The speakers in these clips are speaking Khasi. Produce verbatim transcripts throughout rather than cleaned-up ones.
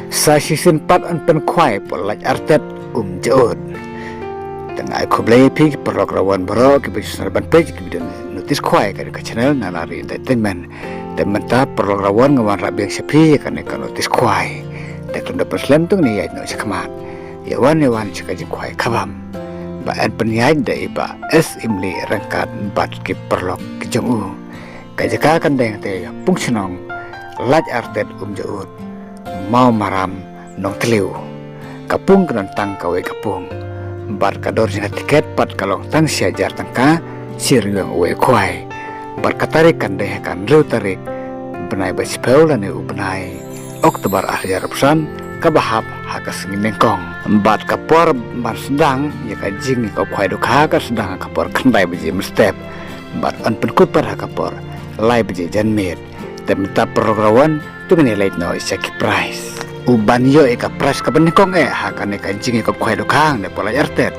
Sa shisien pat yn pynkhwai hapoh Laitartet Umjaut. Te nga ai khublei ïa phi ki paralok rawan baroh kiba ju sngewbha ban peit ki video notice khwai ha kane ka channel Nalari Entertainment. Te mynta paralok rawan nga wanrah biang sha phi ïa kane ka notice khwai. Te khlem da pynslem to ngin ïaid noh shakhmat. Ïa wan ïa wan sha ka jingkhwai khabam. Ba yn pynïaid da i Bah S Imli ryngkat bad ki paralok ki jong u. Ka jaka kan dei hangtei ha Pung Shnong, Laitartet Umjaut, Mawmaram, Nongthliew. Ka pung ka don tang kawei ka pung. Bad ka dor jong ka tiket pat ka long tang shi hajar tyngka, shi ryngwiang uwei u khwai. Bad ka tarik kan dei ha ka hynriew tarik bnai ba shiphew lane u bnai October ar hajar arphew san, kaba hap ha ka sngi nyngkong. Bad ka por ban sdang ïa ka jingïakop khwai dohkha ka sdang ha ka por khyndai baje mynstep. Bad yn pynkut pat ha ka por lai baje janmiet. Te mynta paralok rawan, to ngin ïa leit noh sha ki prize. U ban ïoh ïa ka prize kaba nyngkong eh ha kane ka jingïakop khwai dohkha hangne hapoh Laitartet,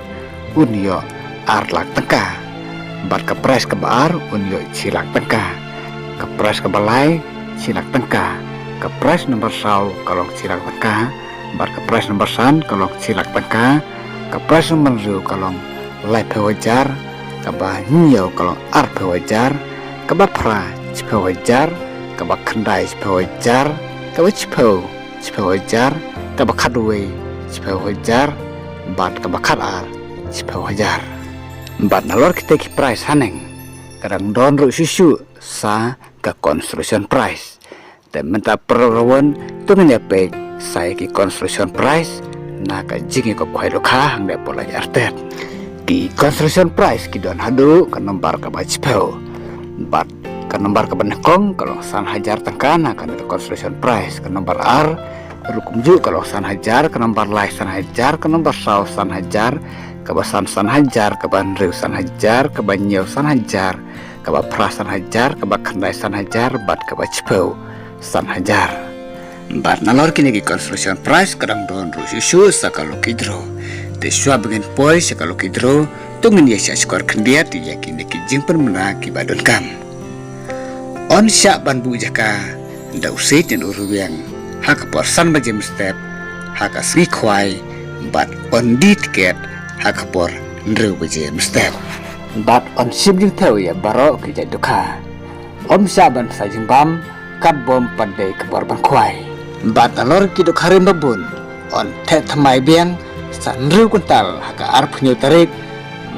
un ïoh ar lak tyngka. Bad ka prize kaba ar un ïoh shi lak tyngka. Ka prize kaba lai shi lak tyngka. Ka prize number saw ka long shi lak tyngka. Bad ka prize number san ka long shi lak tyngka. Ka prize number hynriew ka long laiphew hajar. Kaba hynñiew ka long arphew hajar. Kaba phra shiphew hajar. Kaba khyndai shiphew hajar. Kaba shiphew shiphew hajar. Kaba khatwei shiphew hajar. Bad kaba khatar shiphew hajar. Bad nalor kita ki prize haneng ka dang don ruh shuh shuh sa ka consolation prize. Te mynta paralok rawan, to ngin ïa peit sa ïa ki consolation prize na ka jingïakop khwai dohkha hangne hapoh Laitartet. Ki consolation prize ki don haduh ka nombar kaba shiphew. Bad ka nombar kaba nyngkong ka long san hajar tyngka na kane ka consolation prize. Ka nombar ar ruh kumjuh ka long san hajar, ka nombar lai san hajar, ka nombar saw san hajar, kaba san san hajar, kaba hynriew san hajar, kaba hynñiew san hajar, kaba phra san hajar, kaba khyndai san hajar, bad kaba shiphew san hajar. Bad nalor kine ki consolation prize ka dang don ruh shuh shuh sa ka lucky draw. Te shuwa ba ngin poi sha ka lucky draw, to ngin ïa shah shkor khyndiat ïa kine ki jingpynbna kiba donkam. Yn shah ban buh jaka da u siej ne u rwiang ha ka por san baje mynstep ha ka sngi khwai, bad yn die tiket ha ka por hynriew baje mynstep. Bad yn shim jingthew ïa baroh ki jait dohkha. Ym shah ban sa jingbam, kat bym pat dei ka por ban khwai. Bad nalor ki dohkha rim babun, yn theh thymmai biang sa hynriew kyntal ha ka arphew hynñiew tarik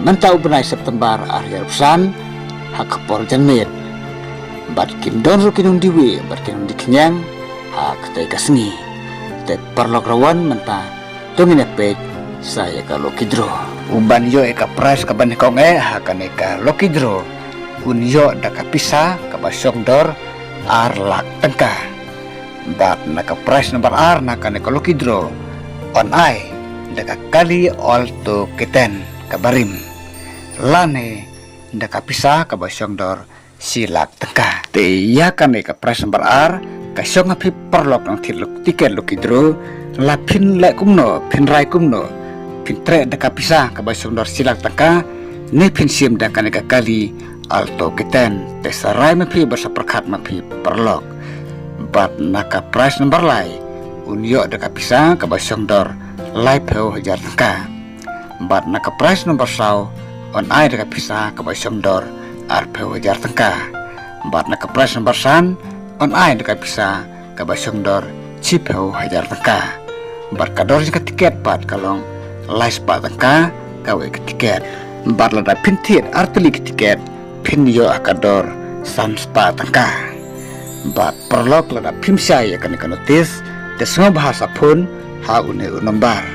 mynta u bnai September ar hajar arphew san ha ka por janmiet. Bad kin don ruh ki nongdie wieh bad ki nongdie khñiang ha katei ka sngi. Te paralok rawan mynta to ngin ïa peit sa ïa ka lucky draw. U ban ïoh ïa ka prize kaba nyngkong eh ha kane ka lucky draw un ïoh da ka pisa kaba shong dor ar lak tyngka. Bad na ka prize number ar na kane ka lucky draw yn ai da ka kali Alto K ten kaba rim, lane da ka pisa kaba shong dor shi lak tyngka. Te ïa kane ka prize number ar ka shong ha phi paralok nongthied luk-, tiket lucky draw, la phin leh kumno, phin rai kumno, phin treh da ka pisa kaba shong dor shi lak tyngka, ne phin shim da kane ka kali Alto K ten. Te sa rai ma phi bad sa pyrkhat ma phi paralok. Bad na ka prize number lai un ïoh da ka pisa kaba shong dor laiphew hajar tyngka. Bad na ka prize number saw yn ai da ka pisa kaba shong dor arphew hajar tyngka. Bad na ka prize number san yn ai da ka pisa kaba shong dor shiphew hajar tyngka. Bad ka dor jong ka tiket pat ka long lai spah tyngka kawei ka tiket. Bad lada phin thied artylli ka tiket phin ïoh ha ka dor san spah tyngka. Bad paralok lada phim shai ïa kane ka notice, te sngewbha sa phone ha une u nombar: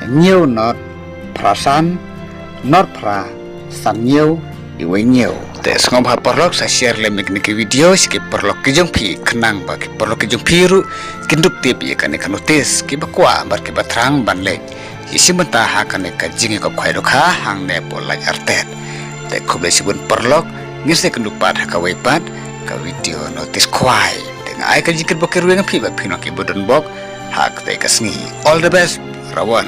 hynñiew not phra san not phra san hynñiew uwei hynñiew. Te sngewbha paralok sa share lem ïa kine ki video sha ki paralok ki jong phi khnang ba ki paralok ki jong phi ruh kin dup tip ïa kane ka notice, kiba kwah bad kiba thrang ban leit ïashim bynta ha kane ka jingïakop khwai dohkha hangne hapoh Laitartet. Te khublei shibun paralok, ngin sa ïakynduh pat ha kawei pat ka video notice khwai. Te nga ai ka jingkyrpad kyrwiang ïa phi ba phin long kiba donbok ha katei ka sngi. All the best, rawan.